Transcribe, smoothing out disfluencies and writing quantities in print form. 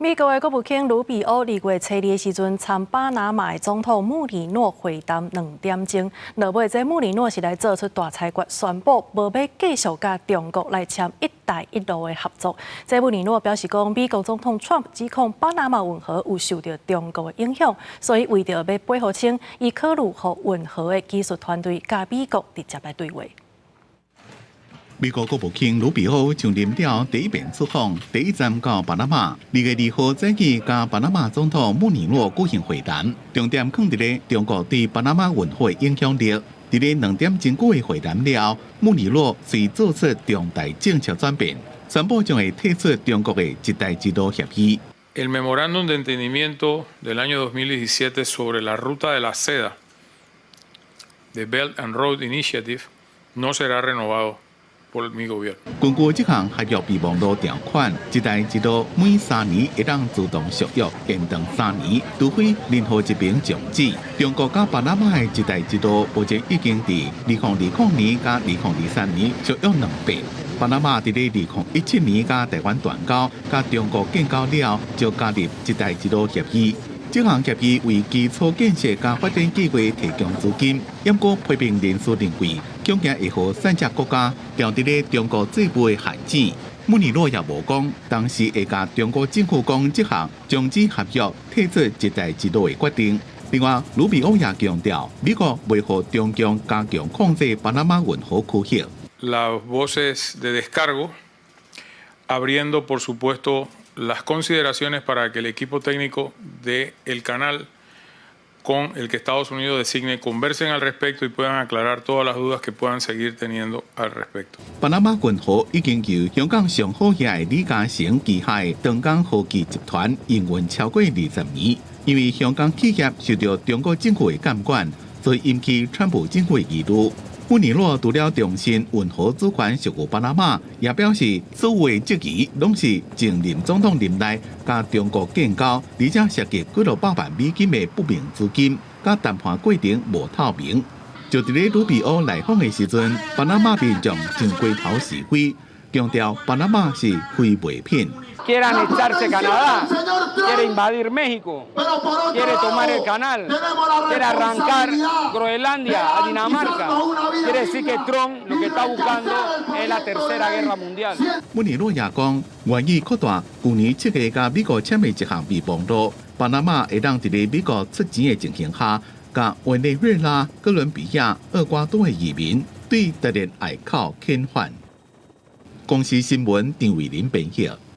美國的國務卿魯比歐2月初2的時陣，參巴拿馬的總統穆里諾會談2點鐘。落尾這穆里諾是來做出大裁決，宣布無欲繼續佮中國來簽「一帶一路」的合作。這穆里諾表示講，美國總統川普指控巴拿馬運河有受著中國的影響，所以為著欲掰予清，伊考慮予運河的技術團隊佮美國直接來對話。美國國務卿魯比歐上任了第一遍出訪，第一站到巴拿馬。2月2號早起，佮巴拿馬總統穆尼諾舉行會談，重點放佇咧中國對巴拿馬運河的影響力。佇咧2點鐘久的會談了，穆尼諾遂做出重大政策轉變，宣布將會退出中國的「一帶一路」協議。 El memorándum de entendimiento del año 2017 sobre la ruta de la seda, the Belt and Road Initiative, no será renovado por mi gobierno。根據這項合約備忘錄條款，一帶一路每3年會當自動續約延長三年，除非任何一邊終止。中國佮巴拿馬的一帶一路目前已經佇2020年佮2023年續約兩遍。巴拿馬佇咧2017年佮台灣斷交，佮中國建交了，就加入一帶一路協議。這項協議為基礎建設佮發展計畫提供資金，毋過批評人士認為，恐驚會予散隻國家牢佇咧中國債務的陷阱。穆尼諾也無講，當時會共中國政府講這項終止合約、退出一帶一路的決定。另外，魯比歐也強調，美國袂予中共加強控制巴拿馬運河區域。 Las voces de descargo, abriendo, por supuesto, las consideraciones para que el equipo técnico del canal con el que Estados Unidos designe conversen al respecto y puedan aclarar todas las dudas que puedan seguir teniendo al respecto。巴拿馬運河已經由香港上好額的李嘉誠旗下的長江科技集團營運超過20年，因為香港企業受著中國政府的監管，所以引起川普政府的疑慮。穆尼諾除了重申運河主權屬於巴拿馬，也表示所有的質疑攏是前任總統任內佮中國建交，而且涉及幾落百萬美金的不明資金，佮談判過程無透明。就佇咧魯比歐來訪的時陣，巴拿馬民眾上街頭示威，強調巴拿馬是非賣品。 Quiere anexarse Canadá, quiere invadir México, quiere tomar el canal, quiere arrancar Groenlandia a Dinamarca. Quiere decir que Trump lo que está buscando es la tercera guerra mundial. 穆尼諾也講，願意擴大舊年7月佮美國簽的一項備忘錄，巴拿馬會當佇咧美國出錢的情形下，共委內瑞拉、哥倫比亞、厄瓜多的移民對特連隘口遣返。公視新聞張偉林編譯。